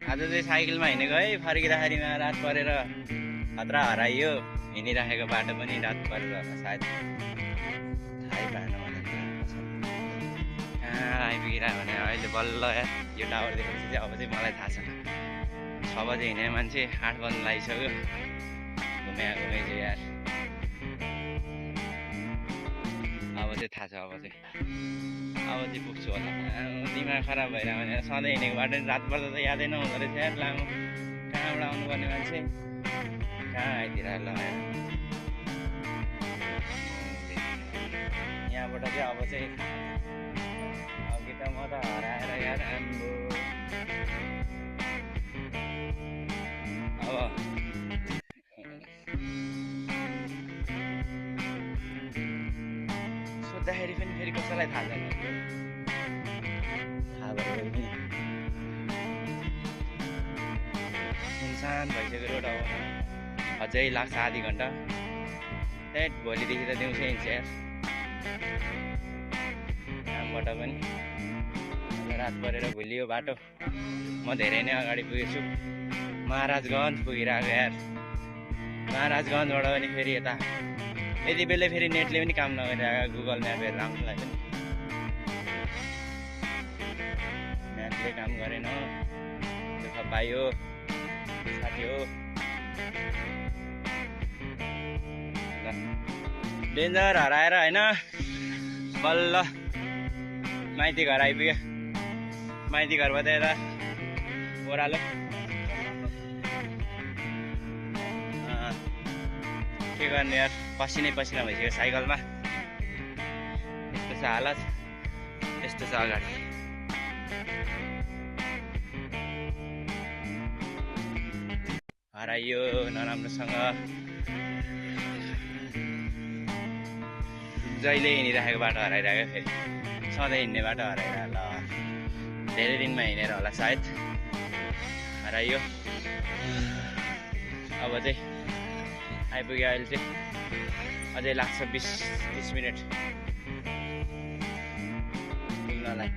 आज चाहिँ साइकलमा हिँडेको है, फर्किँदाखेरिमा रात परेर खतरा हराइयो। हिँडिराखेको बाटो पनि रात परेर होला सायद, थाहै भएन भने कहाँ आइपुगिरह्यो भने अहिले बल्ल यार यो टावर देखेपछि चाहिँ अब चाहिँ मलाई थाहा छ 6 बजे हिँड्ने मान्छे 8 बज्न लागिसक्यो। घुमे चाहिँ यार अब चाहिँ थाहा छ, अब चाहिँ पुग्छु होला। दिमाग खराब भइरह्यो भने सधैँ हिँडेको बाटो रात पर्दा त यादै नहुँदो रहेछ यार। लामो कहाँबाट आउनुपर्ने मान्छे कहाँ आइतिर ल यहाँबाट चाहिँ अब चाहिँ अघि त म त हराएर यार आम्बो। अब सोद्धाखेरि पनि फेरि कसैलाई थाहा छैन, थाहा भयो पनि सुनसान भइसक्यो रोड। अब अझै लाग्छ आधी घन्टा। त्यही भोलिदेखि त दिउँसै हिँड्छ यार कामबाट पनि। रात परेर भुलियो बाटो। म धेरै नै अगाडि पुगेछु, महाराजगञ्ज पुगिरहेको यार। महाराजगञ्जबाट पनि फेरि यता यति बेला फेरि नेटले पनि काम नगरिरहेको, गुगल म्याप हेरेर आउनुलाई पनि म्यापले काम गरेन। दुःख पाइयो साथी हो। डेन्जर हराएर होइन बल्ल माइती घर आइपुग्यो। माइती घरबाट यता ओह्रालो के गर्ने यार, पसिनै पसिना भइसक्यो साइकलमा। यस्तो छ हालत, यस्तो छ अगाडि। हराइयो नराम्रोसँग। जहिले हिँडिराखेको बाटो हराइरहेको, फेरि सधैँ हिँड्ने बाटो हराइरह ल। धेरै दिनमा हिँडेर होला सायद हराइयो। अब चाहिँ आइपुग्यो। अहिले चाहिँ अझै लाग्छ 20-30 मिनट पुग्नलाई।